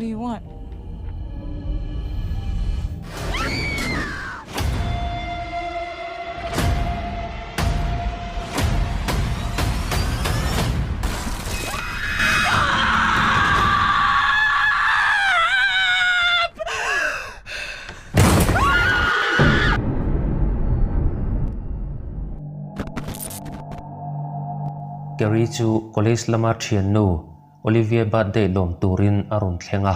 What do you want? Kerry chu college lama thiannu Olivia birthday lawm turin a rawn thleng a,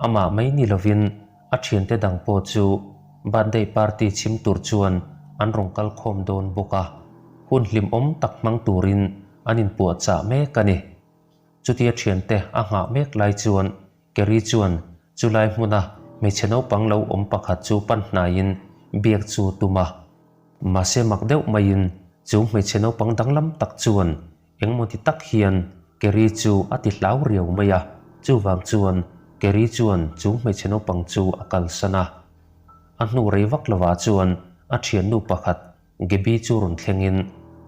amah mai ni lovin a thiante dang pawh chu birthday party chhim tur chuan an rawn kal khawm dawn bawk a, hun hlimawm tak hmang turin an inpuahchah mek a ni. Chutia thiante a nghah mek lai chuan Kerry chuan chulai hmuna hmeichhe naupang lo awm pakhat chu pan hnaiin biak chu tum a, mahse mak deuh maiin chu hmeichhe naupang danglam tak chuan Engmaw ti tak hian Kerry chu a ti hlau riau mai a, chuvang chuan Kerry chuan chu hmeichhe naupang chu a kalsan a. A hnu rei vak lovah chuan a thiannu pakhat Gaby chu rawn thlengin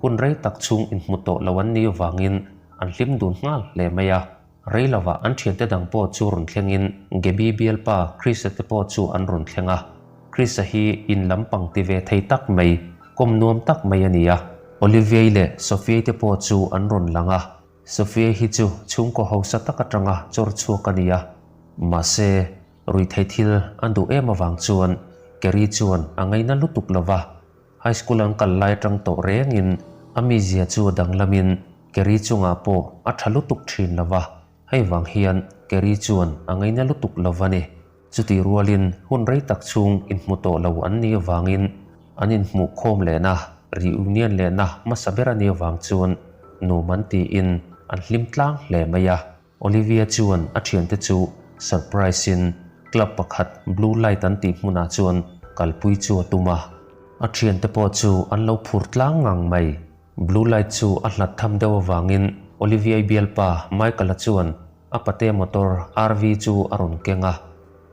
hun rei tak chhung inhmu tawh lo an nih avangin an hlim dun nghal hle mai a. Rei lovah an thiante dang pawh chu rawn thlengin Gaby bialpa Chris-a te pawh chu an rawn thleng a. Chris-a hi in lampang ti ve thei tak mai, kawm nuam tak mai a ni a. Olivier-i leh Sophie-i te pawh chu an rawn lang a. Sophie-i hi chu chhungkaw hausa tak atanga chawr chhuak a ni a. Mahse, ruithei thil a duh em avang chuan Kerry chuan a ngaina lutuk lo va. High school an kal lai atang tawh rengin a mizia chu a danglamin Kerry chungah pawh a tha lutuk thin lo va. Hei vang hian Kerry chuan a ngaina lutuk lo va ni. Chutih rualin hun rei tak chhung inhmu tawh lo an nih avangin an inhmuh khawm lehna, reunion lehna hmasa ber a nih avang chuan nuam an tiin an hlim tlang hle mai a. Olivia chuan a thiante chu surprise in club pakhat blue light an tih hmunah chuan kalpui chu a tum a. A thiante pawh chu an lo phur tlang ngang mai. Blue light chu a hlat tham deuh avangin Olivia-i bialpa Michael-a chuan a pate motor RV chu a rawn keng a.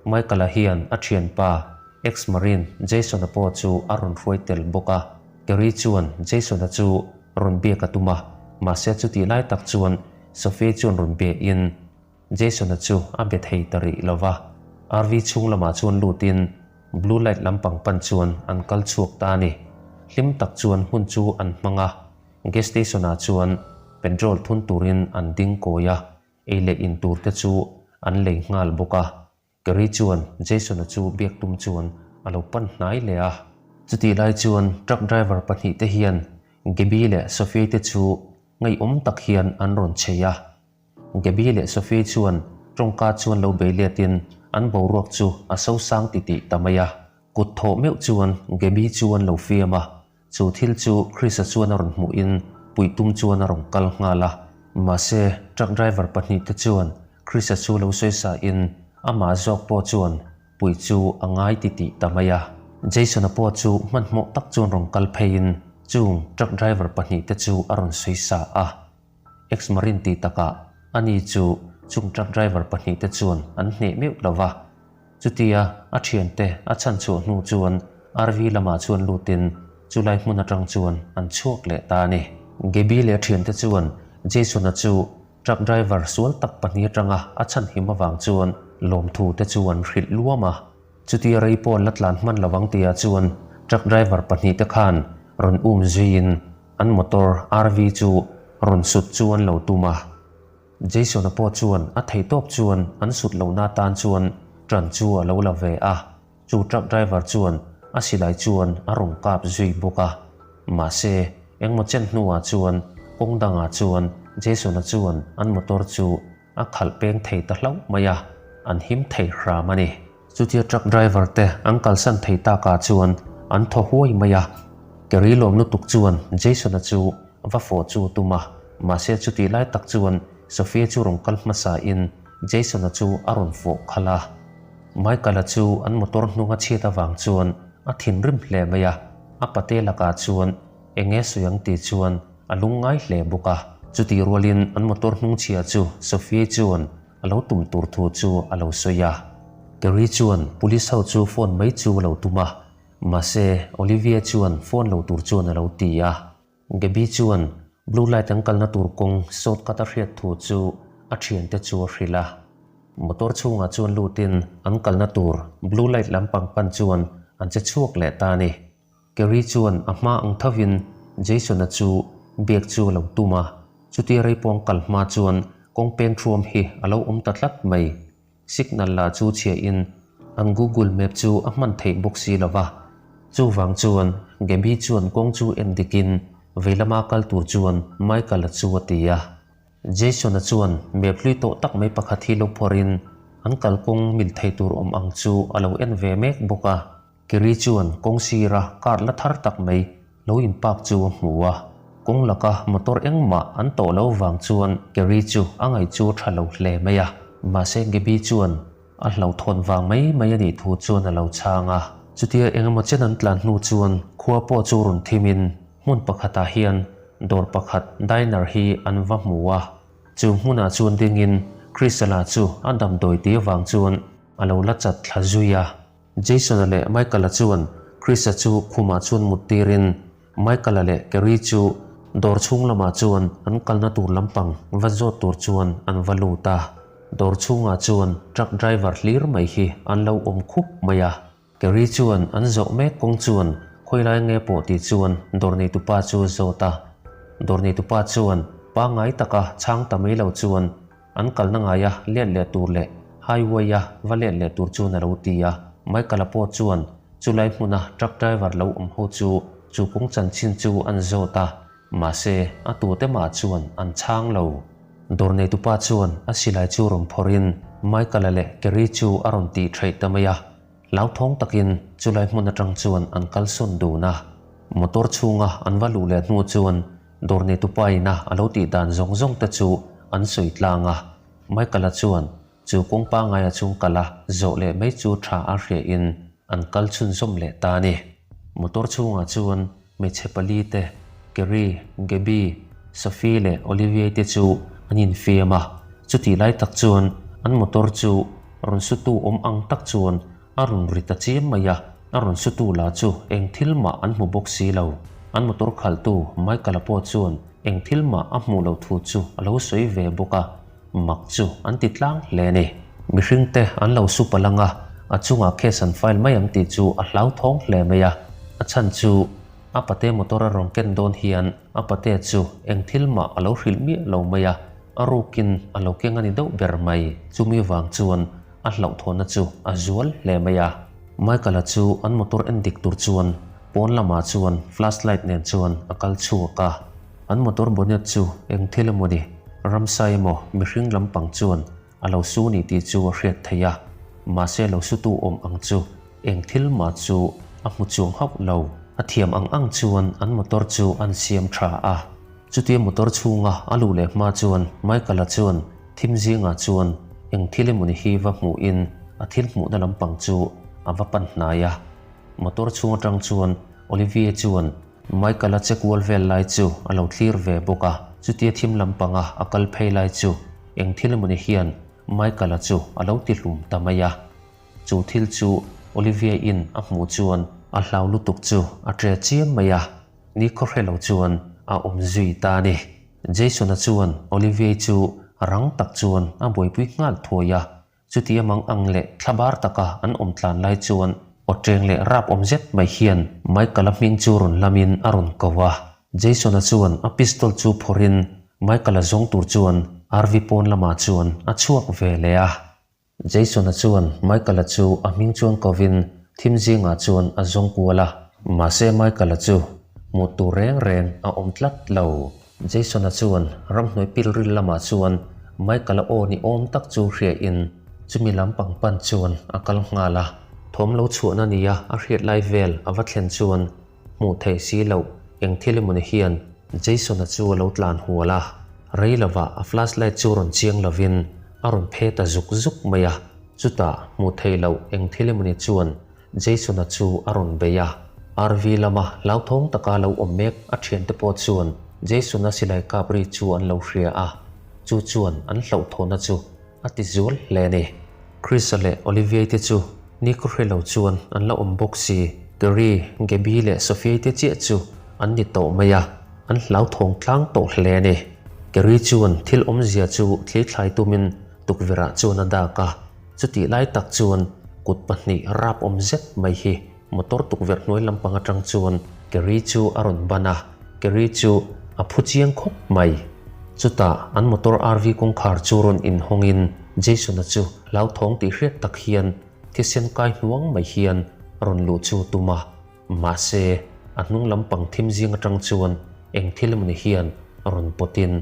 Michael-a hian a thianpa ex-marine Jason-a pawh chu a rawn hruai tel bawk a. Kerry chuan Jason-a chu rawn biak a tum a, mahse chutih lai tak chuan Sophie chuan rawn biain Jason-a chu a be thei ta rih lo va. RV chhung lamah chuan lutin Blue light lampang pan chuan an kal chhuak ta a ni. Hlim tak chuan hmun chu an hmang a, gas station ah chuan petrol thun turin an ding kawi a, ei leh in tur te chu an lei nghal bawk a. Kerry chuan Jason-a chu biak tum chuan a lo pan hnai leh a. Chutih lai chuan truck driver pahnihte hian Gaby leh Sophie te chu ngaihawm tak hian an rawn chei a. Gaby leh Sophie chuan tawngka chuan lo bei letin an boruak chu a sosang titih ta mai a. Kut thawh meuh chuan Gaby chu an lo fiam a, chu thil chu Chris-a chuan a rawn hmuhin puih tum chuan a rawn kal nghal a. Mahse, truck driver pahnihte chuan Chris-a chu lo sawi sahin amah zawk pawh chuan puih chu a ngai titih ta mai a. Jason-a pawh chu hmanhmawh tak chuan rawn kal pheiin chung truck driver pahnihte chu a rawn sawi sa a. Ex-Marine tih takah ani chu chung truck driver pahnihte chuan an hneh meuh lo va. Chutia a thiante a chhan chhuah hnu chuan RV lamah chuan lutin chulai hmun atang chuan an chhuak leh ta a ni. Gaby leh a thiante chuan Jason-a chu truck driver sual tak pahnih atanga a chhan him avang chuan lawmthu te chu an hrilh luam a. Chutia rei pawh an la tlan hman lo ang tihah chuan truck driver pahnihte khan rawn um zuiin An motor RV chu rawn sut chu an lo tum a. Jason-a pawh chuan a theihtawp chuan an sut lohna atan chuan ṭan chu a lo la ve a. Chu truck driver chuan a silai chuan a rawn kap zui bawk a. Mahse, engmaw chen hnuah chuan kawng dangah chuan Jason-a chuan an motor chu a khalh peng thei ta hlauh mai a, an him thei hram a ni. Chutia truck driver te an kalsan thei takah chuan an thaw huai mai a, Kerry lawm lutuk chuan Jason-a chu va fawh chu a tum a, mahse chutih lai tak chuan Sophia chu rawn kal hmasa in Jason-a chu a rawn fawh khalh a. Michael-a chu an motor hnung a chhiat avang chuan a thinrim hle mai a, a pate lakah chuan Eng nge sawi ang tih chuan a lungngai hle bawk a. Chutih rualin an motor hnungchhia chu Sophie chuan a lo tum tur thu chu a lo sawi a. Kerry chuan police ho chu phone mai chu a lo tum a, mahse Olivia chuan phone lo tur chuan a lo ti a. Gaby chuan blue light an kalna tur kawng shortcut a hriat thu chu a thiante chu a hrilh a. Motor chhungah chuan lutin an kalna tur blue light lampang pan chuan an che chhuak leh ta a ni. Kerry chuan a hma ang thovin Jason-a chu biak chu a lo tum a, chutia rei pawng kal hma chuan kawng peng thuam hi a lo awm ta tlat mai. Signal lah chu chhiahin an Google Map chu a hman theih bawk si lo va. Chuvang chuan Gaby chuan kawng chu en dikin vei lama kal tur chuan Michael-a chu a ti a. Jason-a chuan map hlui tawh tak mai pakhat hi lo phawrhin an kalkawng mil thei tur awm ang chu a lo en ve mek bawk a. Kerry chuan kawng sira car la thar tak mai lo in park chu a hmu a, kawng laka motor engmah an tawh lo vang chuan Kerry chu a ngaih chu a tha lo hle mai a. Mahse Gaby chuan a hlauhthawn vang mai mai a nih thu chuan a lo chhang a. Chutia engemaw chen an tlan hnu chuan khua pawh chu rawn thim in hmun pakhatah hian dawr pakhat diner hi an va hmu a. Chu hmunah chuan ding in Chrisa-la chu a damdawi tih avang chuan a lo la chat thla zui a. Jason-a leh Michael-a chuan Chris-a chu khumah chuan mut tirin Michael-a leh Kerry chu dawr chhung lamah chuan an kalna tur lampang va zawt tur chuan an va lut a. Dawr chhungah chuan truck driver hlir mai hi an lo awm khup mai a. Kerry chuan an zawh mek kawng chuan khawilai nge pawh tih chuan dawr neitupa chu a zawt a. Dawr neitupa chuan pangngai taka chhang ta mai lo chuan An kalna ngaia let leh tur leh highway-a va let leh tur chuan a lo ti a. Michael-a pawh chuan chulai hmuna truck driver lo awm ho chu chu kawng chanchin chu an zawt a, mahse a tute mah chuan an chhang lo. Dawr neitupa chuan a silai chu rawn phawrhin Michael-a leh Kerry chu a rawn tih theih ta mai a. Hlauthawng takin chulai hmun atang chuan an kalsawn dun a. Motor chhunga an va luh leh hnu chuan Dawr neitupa ina a lo tih dan zawng zawng te chu an sawi tlang a, Michael-a chuan chu kawng pangaia chung kal a zawh leh mai chu tha a hriain an kal chhunzawm leh ta a ni. Motor chhungah chuan hmeichhe pali te, Kerry, Gaby, Sophie leh Olivier te chu an infiam a, chutih lai tak chuan an motor chu rawn sutu awm ang tak chuan A rawn ri ta chiam mai a, a rawn sutu lah chu eng thil mah an hmu bawk si lo. An motor khalhtu Michael-a pawh chuan eng thil mah a hmuh loh thu chu a lo sawi ve bawk a, mak chu an ti tlang hle a ni. Mihring te an lo su palh ang a, a chungah case an file mai ang tih chu a hlauthawng hle mai a, a chhan chu a pate motor a rawn ken dawn hian a pate chu eng thil mah a lo hrilh miah lo mai a, a rukin a lo keng a ni deuh ber mai. Chumi vang chuan A hlauhthawhna chu a zual hle mai a. Michael-a chu an motor en dik tur chuan pawn lamah chuan flashlight nen chuan a kal chhuak a. An motor bonnet chu eng thil emaw ni, ramsa emaw mihring lampang chuan a lo su ni tih chu a hriat theih a. Mahse lo sutu awm ang chu eng thil mah chu a hmu chuang hauh lo. A thiam ang ang chuan an motor chu an siam tha a. Chutia motor chhunga a luh leh hma chuan Michael-a chuan Thim zingah chuan eng thil emawni hi va hmuhin a thil hmuhna lampang chu a va pan hnai a. Motor chhung atang chuan Olivier chuan Michael-a che kual vel lai chu a lo thlir ve bawk a. Chutia thim lampanga a kal phei lai chu eng thil emawni hian Michael-a chu a lo ti hlum ta mai a. Chu thil chu Olivier-in a hmuh chuan a hlau lutuk chu a ṭe chiam mai a. Ni khawhre lo chuan a awm zui ta a ni. Jason-a chuan Olivier chu rang tak chuan a buaipui nghal thuai a, chuti amang ang leh thlabar taka an awm tlan lai chuan awṭeng leh rap awm zet mai hian Michael-a hming chu rawn lamin a rawn ko a. Jason-a chuan a pistol chu phawrhin Michael-a zawng tur chuan RV pawn lamah chuan a chhuak ve leh a. Jason-a chuan Michael-a chu a hming chuan kovin thim zingah chuan a zawng kual a, mahse Michael-a chu hmuh tur reng reng a awm tlat lo. Jason-a chuan ramhnuai pilril lamah chuan Michael-a aw ni awm tak chu hriain chumi lam pang pan chuan a kal nghal a. Thawm lo chhuahna nia a hriat lai vel a va thlen chuan Hmuh theih si loh eng thil emawni hian Jason-a chu a lo tlan hual a, rei lovah a flashlight chu rawn chiang lovin a rawn phe ta zuk zuk mai a. Chutah hmuh theih loh eng thil emawni chuan Jason-a chu a rawn bei a. RV lama hlauthawng taka lo awm mek a thiante pawh chuan Jason-a silai kap ri chu an lo hria a, chu chuan an hlauhthawhna chu a ti zual hle a ni. Chris-a leh Olivier te chu nikhaw hre lo chuan an la awm bawk si. Gary, Gaby leh Sophia te chiah chu an ni tawh mai a, an hlauthawng tlang tawh hle a ni. Gary chuan thil awmzia chu thlithlai tumin tukverhah chuan a dak a, chutih lai tak chuan kut pahnih rap awm zet mai hi motor tukverh hnuai lampang atang chuan Kerry chu a rawn ban a, Kerry chu a phu chiang khawp mai. Chutah an motor RV kawngkhar chu rawn inhawngin Jason-a chu hlauthawng tih hriat tak hian thisen kai hnuang mai hian rawn luh chu a tum a. Mahse, a hnung lampang thim zing atang chuan eng thil emawni hian rawn pawtin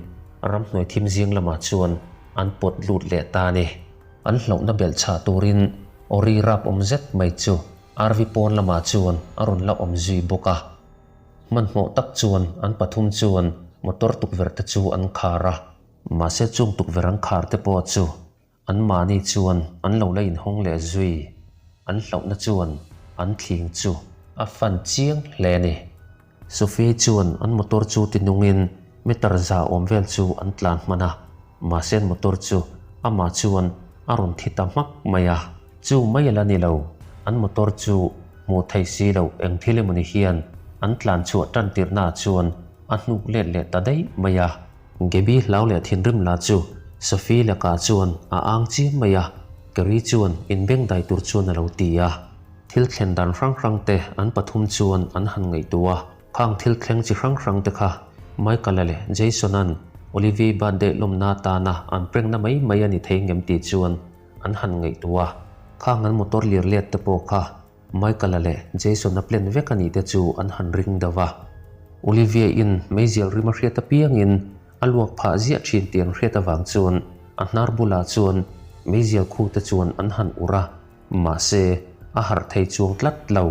ramhnuai thim zing lamah chuan an pawt lut leh ta a ni. An hlauhna belh chhah turin Ori rap awm zet mai chu RV pawn lamah chuan a rawn la awm zui bawk a. Hmanhmawh tak chuan an pathum chuan motor tukverh te chu an khar a. Mahse chung tukverh an khar te pawh chu An mahni chuan an lo la inhawng leh zui. An hlauhna chuan an thling chu a fan chiang hle a ni. Sophie chuan an motor chu ti nungin meter za awm vel chu an tlan hman a, mahse an motor chu amah chuan a rawn thi ta hmak mai a. Chu mai a la ni lo, an motor chu hmuh theih si loh eng thil emawni hian an tlan chhuah tan tirhnaah chuan a hnuk let leh ta daih mai a. Gaby hlau leh thinrim la chu Sophie lakah chuan a ang chiam mai a, Gary chuan inbeng dai tur chuan a lo ti a. Thil thlen dan hrang hrang te an pathum chuan an han ngaihtuah a, khang thil thleng chi hrang hrang te kha Michael-a leh Jason-a'n Olivia birthday lawmna atana an prank-na mai mai a ni thei ngem tih chuan an han ngaihtuah a, khang an motor lir let te pawh kha Michael-a leh Jason-a plan vek a nih te chu an han ring deuh a. Olivia-in meizial rim a hriat apiangin a luak phah ziah thin tih an hriat avang chuan a hnar bulah chuan meizial khu te chuan an han urh a, mahse a harh thei chuang tlat lo.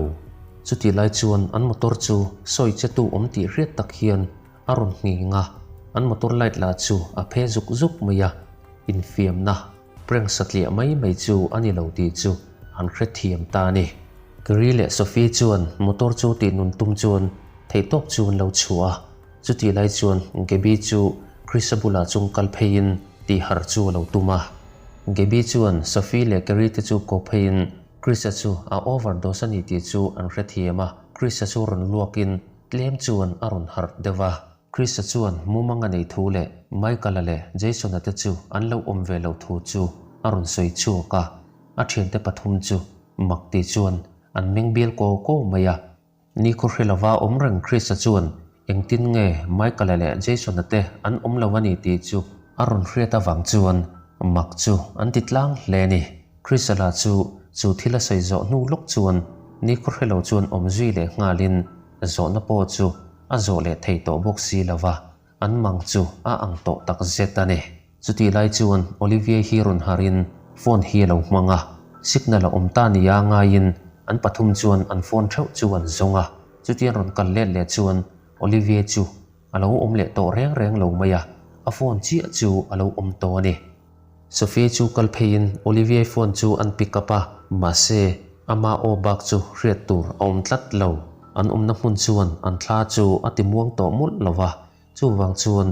Chutih lai chuan an motor chu sawi che tu awm tih hriat tak hian a rawn nghing a, an motor light lah chu a phe zuk zuk mai a, infiamna Prank satliah mai mai chu a ni lo tih chu an hrethiam ta a ni. Gary leh Sophie chuan motor chu tih nun tum chuan theihtawp chu an lo chhuah a, chutih lai chuan Gaby chu Chris-a bulah chung kal pheiin tih harh chu a lo tum a. Gaby chuan Sophie leh Gary te chu ko pheiin Chris-a chu a overdose a ni tih chu an hrethiam a, Chris-a chu rawn luakin tlem chuan a rawn harh deuh a. Krista chuan mumang a nei thu leh Michael-a leh Jason-a te chu an lo awm ve loh thu chu a rawn sawi chhuak a, a thiante pathum chu mak ti chuan an meng bial kaw kaw mai a. Nikhaw hre lova awm reng Krista chuan engtin nge Michael-a leh Jason-a te an awm lo a ni tih chu a rawn hriat avang chuan mak chu an ti tlang hle a ni. Krista lah chu chu thil a sawi zawh hnu lawk chuan nikhaw hre lo chuan awm zui leh nghalin zawhna pawh chu a zawh leh thei tawh bawk si lo va, an mang chu a ang tawh tak zet a ni. Chutih lai chuan Olivier hi rawn harin phone hi a lo hmang a, signal a awm ta nia ngaiin an pathum chuan an phone theuh chu an zawng a, chutiang rawn kal let leh chuan Olivier chu a lo awm leh tawh reng reng lo mai a, a phone chiah chu a lo awm tawh a ni. Sophie chu kal pheiin Olivier phone chu an pick up a, mahse ama aw bak chu hriat tur a awm tlat lo. An awmna hmun chuan an thla chu a ti muang tawh mawlh lo va, chuvang chuan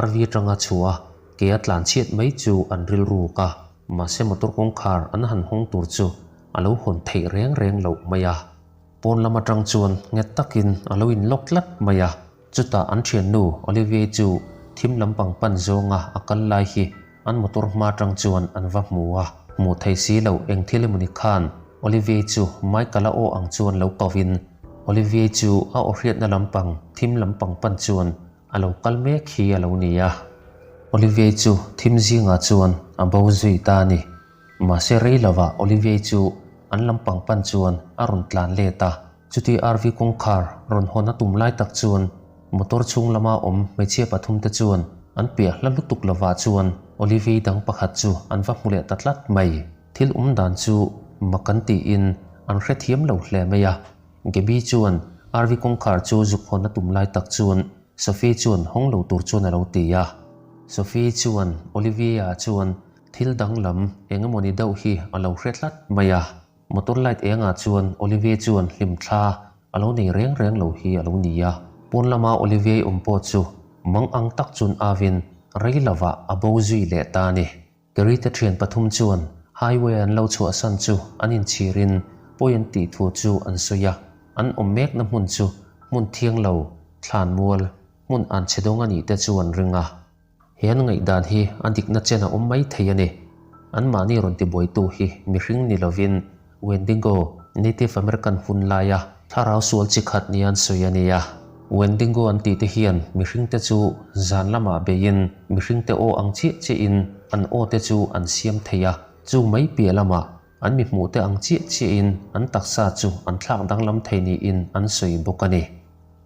RV atanga chhuah a ke a tlan chhiat mai chu an rilruk a, mahse motor kawngkhar an han hawng tur chu a lo hawn theih reng reng loh mai a. Pawn lam atang chuan nghet takin a lo in lock tlat mai a. Chutah an thiannu Olivier chu thim lampang pan zawnga a kal lai hi an motor hma atang chuan an va hmu a. Hmuh thei si lo eng thil emawni khan Olivier chu Michael-a aw ang chuan lo kovin Olivier chu a aw hriatna lampang thim lampang pan chuan a lo kal mek hi a lo ni a. Olivier chu thim zingah chuan a bo zui ta a ni. Mahse rei lovah Olivier chu an lampang pan chuan a rawn tlan let a. Chuti RV kawngkhar rawn hawn a tum lai tak chuan motor chhung lama awm hmeichhia pathum te chuan an piah hla lutuk lovah chuan Olivier dang pakhat chu an va hmu leh ta tlat mai. Thil awm dan chu mak an tiin an hrethiam lo hle mai a. Gaby chuan RV kawngkhar chu zuk hawn a tum lai tak chuan Sophie chuan hawng lo tur chuan a lo ti a. Sophie chuan Olivier-a chuan thil danglam eng emawni deuh hi a lo hre tlat mai a. Motor light engah chuan Olivier chuan hlim thla a lo nei reng reng lo hi a lo ni a. Pawn lama Olivier awm pawh chu mang ang tak chuan avin rei lovah a bo zui leh ta a ni. Gary te thian pathum chuan highway an lo chhuahsan chu an inchhirin pawi an tih thu chu an sawi a. An awm mekna hmun chu hmun thiang lo, thlan mual, hmun an chhe dawng a nih te chu an ring a. He an ngaihdan hi a dikna chen a awm mai thei a ni. Anmahni rawn tibuaitu hi mihring ni lovin Wendigo, Native American hun laia thlarau sual chi khat nia an sawi a ni a. Wendigo an tihte hian mihringte chu zan lamah beiin mihringte aw ang chiah chiahin an aw te chu an siam thei a, chu mai piah lamah an mi hmuhte ang chiah chiahin an taksa chu an thlak danglam thei niin an sawi bawk a ni.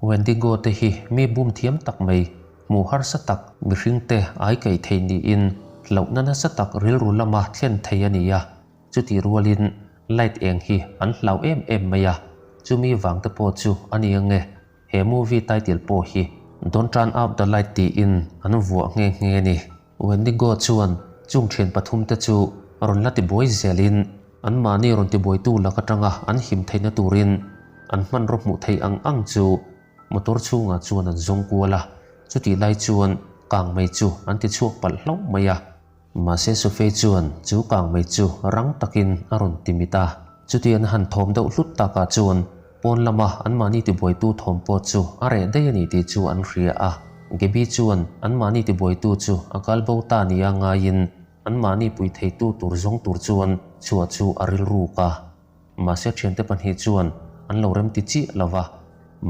Wendigo te hi mi bum thiam tak mai, hmuh harsa tak mihringte ai kaih thei niin hlauhna nasa tak rilru lama thlen thei a ni a, chutih rualin light eng hi an hlau em em mai a, chumi vang te pawh chu a ni ange, he movie title pawh hi Don't Turn Out The Light tiin an vuah nghe nghe a ni. Wendigo chuan chung thian pathum te chu rawn la tibuai zelin anmahni rawn tibuaitu lak atanga an him theihna turin an hmanraw hmuh theih ang ang chu motor chhungah chuan an zawng kual a, chutih lai chuan kang mei chu an ti chhuak palh hlauh mai a. Mahse Sophie chuan chu kang mei chu rang takin a rawn ti mit a, chuti an han thawm deuh hlut takah chuan Pawn lama anmahni tibuaitu thawm pawh chu a reh daih a ni tih chu an hria a. Gaby chuan anmahni tibuaitu chu a kal bo ta nia ngaiin anmahni pui theitu tur zawng tur chuan chhuah chu a rilruk a. Mahse thiante pahnih chuan an lo remti chiah lo va.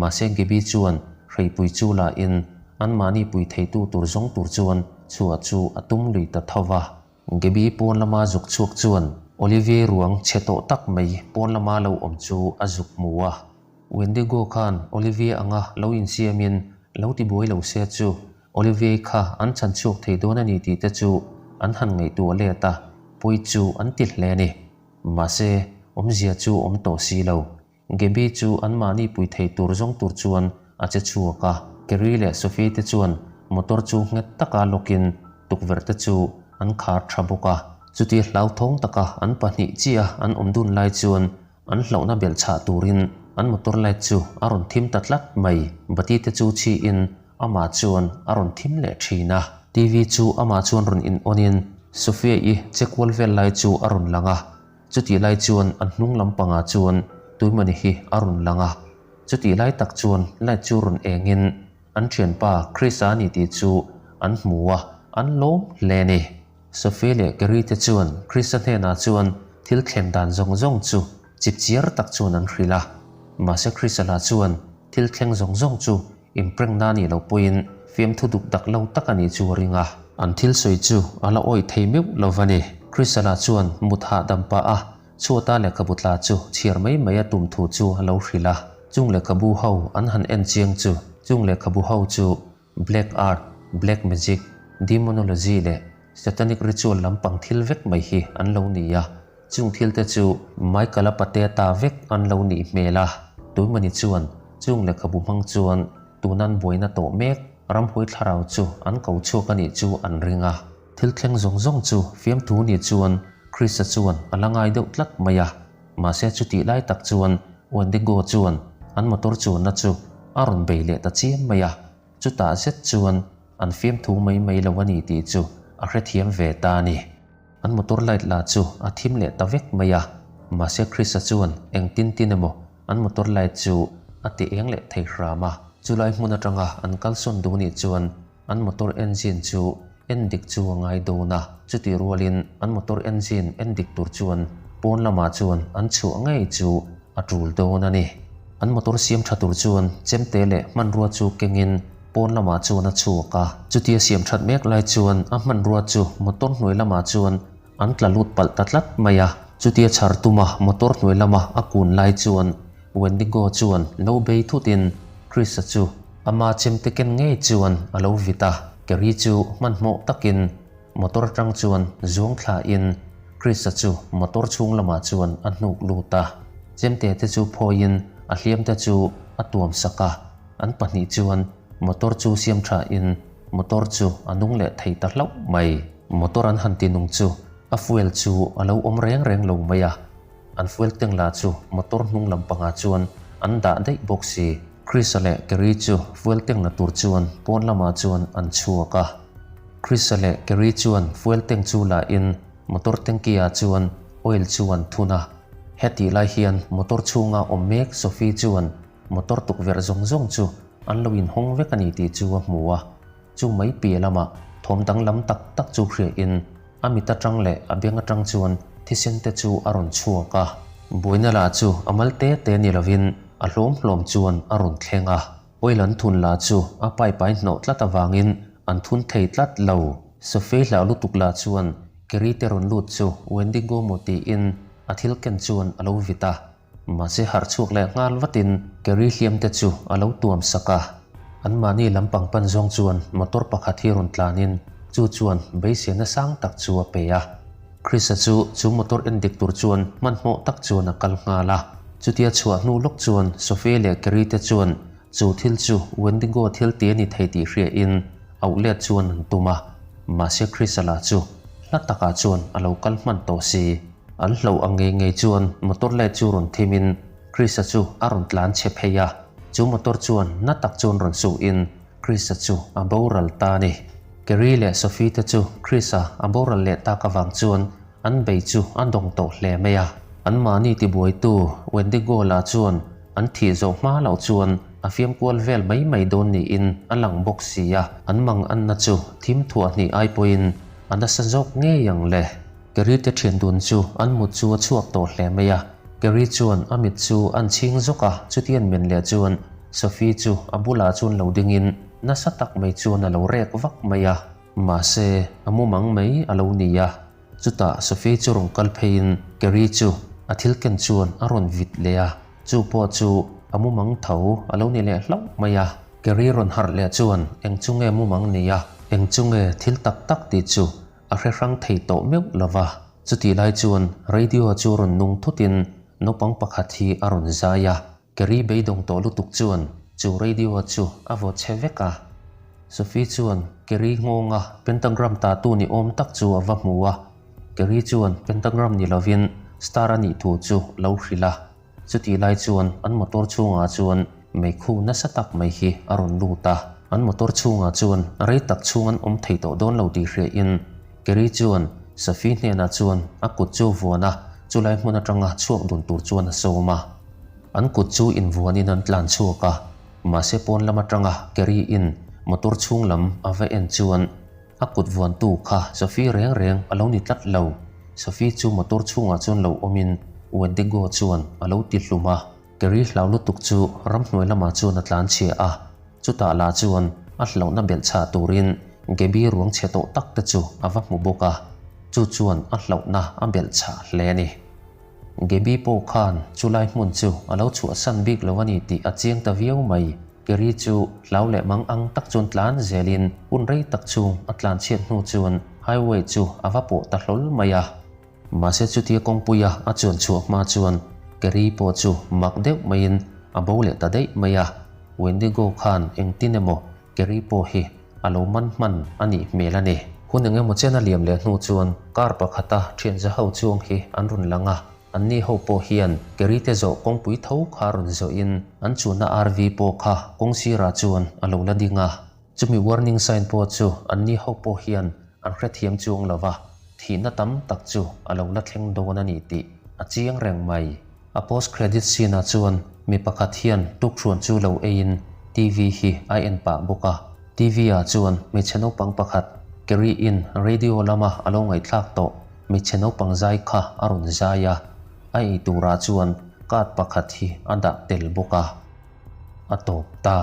Mahse Gaby chuan hreipui chu lahin anmahni pui theitu tur zawng tur chuan chhuah chu a tum lui ta tho va. Gaby pawn lama zuk chhuak chuan Olivier ruang chhe tawh tak mai pawn lama lo awm chu a zuk hmu a. Wendigo khan Olivier anga lo insiamin lo tibuai lo se chu Olivier kha an chhan chhuak thei dawn a ni tih te chu an han ngaihtuah let a, pawi chu an ti hle a ni. Mahse, awmzia chu awm tawh si lo. Gaby chu anmahni pui thei tur zawng tur chuan a che chhuak a. Kerry leh Sophie te chuan motor chu nghet taka lawkin tukverh te chu an khar tha bawk a. Chuti hlauthawng taka an pahnih chiah an awm dun lai chuan an hlauhna belh chhah turin an motor light chu a rawn thim ta tlat mai. Bati te chu chhiin amah chuan a rawn thim leh thin a. TV chu amah chuan rawn in on in Sophia-i che kual vel lai chu a rawn lang a. Chutih lai chuan an hnung lampangah chuan Tuimani hi a rawn lang a. Chutih lai tak chuan light chu rawn engin an thianpa Chris-a a ni tih chu an hmu a, an lawm hle a ni. Sophie leh Gary te chuan Chris-a hnenah chuan thil thlen dan zawng zawng chu chipchiar tak chuan an hrilh a. Mahse Chris-a lah chuan thil thleng zawng zawng chu Inprengna nih loh pawhin fiamthu duk dak lo tak a nih chu a ring a. An thil sawi chu a la awih thei meuh lo va ni. Chrisala chuan mut hahdam pah a, chhuata lehkhabu tla chu chhiar mai mai a tum thu chu a lo hrilh a. Chung lehkhabu ho an han en chiang chu, chung lehkhabu ho chu Black Art, Black Magic, Demonology leh Satanic Ritual lampang thil vek mai hi an lo ni a. Chung thilte chu Michael-a pate ta vek an lo nih hmel a, Tuimani chuan chung lehkhabu hmang chuan tunan buaina tawh mek ramhuai thlarau chu an ko chhuak a nih chu an ring a. Thil thleng zawng zawng chu fiamthu ni chuan Chris-a chuan a la ngai deuh tlat mai a, mahse chutih lai tak chuan Wendigo chuan an motor chuanna chu a rawn bei leh ta chiam mai a, chutah zet chuan an fiamthu mai mai lo a ni tih chu a hrethiam ve ta a ni. An motor light la chu a thim leh ta vek mai a, mahse Chris-a chuan eng tin tin emaw an motor light chu a ti eng leh thei hram a. Chulai hmun atanga an kalsawn duh nih chuan an motor engine chu en dik chu a ngai dawn a, chutih rualin an motor engine en dik tur chuan pawn lamah chuan an chhuah ngei chu a tul dawn a ni. An motor siam tha tur chuan chemte leh hmanrua chu kengin Pawn lamah chuan a chhuak a, chutia siam that mek lai chuan a hmanrua chu motor hnuai lamah chuan an tla lut palh ta tlat mai a. Chutia chhar tuma motor hnuai lama a kun lai chuan Wendigo chuan lo bei thutin Chris-a chu ama chemte ken ngei chuan a lo vit a. Kerry chu hmanhmawh takin motor atang chuan zuang thlain Chris-a chu motor chhung lamah chuan a hnuk lut a. Chemte te chu phawiin a hliamte chu a tuam sak a. An pahnih chuan motor chu siam tha in motor chu a nung leh thei ta hlauh mai. Motor an han ti nung chu a fuel chu a lo awm reng reng lo mai a, an fuel tank lah chu motor hnung lam pangah chuan an dah daih bawk si. Chris-a leh Kerry chu fuel tank la tur chuan pawn lamah chuan an chhuak a. Chris-a leh Kerry chuan fuel tank chu la in motor tanky ah chuan oil chu an thun a. Hetih lai hian motor chhunga awm mek Sophie chuan Motor tukverh zawng zawng chu an lo inhawng vek a ni tih chu a hmu a, chu mai piah lamah thawm danglam tak tak chu hriain. A mit atang leh a beng atang chuan thisen te chu a rawn chhuak a. Buaina lah chu a mal te te ni lovin a hlawm hlawm chuan a rawn thleng a. Oil an thun lah chu a pipe a inhnawh tlat avangin an thun thei tlat lo. Sophie hlau lutuk lah chuan Kerry te rawn lut chu Wendigo maw tiin a thil ken chuan a lo vit a. Mahse harh chhuak leh nghal vatin Kerry hliam te chu a lo tuam sak a. Anmahni lampang pan zawng chuan motor pakhat hi rawn tlanin chu chuan beiseina sang tak chu a pe a. Chris-a chu chu motor en dik tur chuan hmanhmawh tak chuan a kal nghal a. Chutia chhuah hnu lawk chuan Sophie leh Kerry te chuan chu thil chu Wendigo thil ti a ni thei tih hriain auh let chuan an tum a. Mahse Chris-a lah chu hla takah chuan a lo kal hman tawh si. An hlauh ang ngei ngei chuan motor light chu rawn thim in Chris-a chu a rawn tlan chhe phei a. Chu motor chuan na tak chuan rawn suh in Chris-a chu a boral ta a ni. Kerry leh Sophie te chu Chris-a a boral leh tak avang chuan an bei chu a dawng tawh hle mai a. An mahni tibuaitu Wendigo lah chuan an thih zawh hma loh chuan a fiam kual vel mai mai dawn niin a lang bawk si a. An mang anna chu thim thuah hnih ai pawhin a nasa zawk ngei ang le. Kerry te thian dun chu an mut chu a chhuak tawh hle mai a. Kerry chuan a mit chu an chhing zawk a, chutian men leh chuan Sophie chu a bulah chuan lo dingin nasa tak mai chuan a lo rek vak mai a. Mahse, a mumang mai a lo ni a. Chutah Sophie chu rawn kal pheiin Kerry chu a thil ken chuan a rawn vit leh a, chu pawh chu a mumang tho a lo ni leh hlauh mai a. Kerry rawn harh leh chuan eng chu nge mumang ni a, eng chu nge thil tak tak tih chu a hre hrang thei tawh meuh lo va. Chutih lai chuan radio chu rawn nung thutin naupang pakhat hi a rawn zai a. Kerry beidawng tawh lutuk chuan chu radio chu a vaw chhe vek a. Sophie chuan Kerry nghawnga pentagram tatu ni awm tak chu a va hmu a. Kerry chuan pentagram ni lovin star a nih thu chu lo hrilh a. Chutih lai chuan an motor chhungah chuan meikhu nasa tak mai hi a rawn lut a. An motor chhungah chuan rei tak chhung an awm thei tawh dawn lo tih hriain Kerry chuan Sophie hnenah chuan a kut chu vuan a, chulai hmun atanga chhuak dun tur chuan a sawm a. An kut chu invuanin an tlan chhuak a, mahse pawn lam atanga Kerry in motor chhung lam a va en chuan A kut vuantu kha Sophie reng reng a lo ni tlat lo. Sophie chu motor chhungah chuan lo awmin Wendigo chuan a lo ti hlum a. Kerry hlau lutuk chu ramhnuai lamah chuan a tlan chhia a. Chutah lah chuan a hlauhna belh chhah turin Gaby ruang chhe tawh tak te chu a va hmu bawk a. Chu chuan a hlauhna a belh chhah hle a ni. Gaby pawh khan chulai hmun chu a lo chhuahsan bik lo a ni tih a chiang ta viau mai. Kerry chu hlau leh mang ang tak chuan tlan zelin hun rei tak chhung a tlan chhiat hnu chuan highway chu a va pawh ta hlawl mai a. Mahse chutia kawngpuia a chuan chhuah hma chuan Kerry pawh chu mak deuh maiin a bo leh ta daih mai a. Wendigo khan engtin emaw Kerry pawh hi a lo man hman a nih hmel a ni. Hun eng emaw chen a liam leh hnu chuan car pakhata thianza ho chuang hi an rawn lang a, anni ho pawh hian Kerry te zawh kawngpui tho kha rawn zawhin an chuanna RV pawh kha kawng sirah chuan a lo la ding a. Chumi warning sign pawh chu anni ho pawh hian an hrethiam chuang lo va, thihna tam tak chu a lo la thleng dawn a ni tih a chiang reng mai. A post credit scene ah chuan mi pakhat hian tukhruan chu lo eiin TV hi a en pah bawk a. TV ah chuan hmeichhe naupang pakhat Kerry in radio lama a lo ngaihthlak tawh hmeichhe naupang zai kha a rawn zai a, a ei turah chuan card pakhat hi a dah tel bawk a. A tawp ta.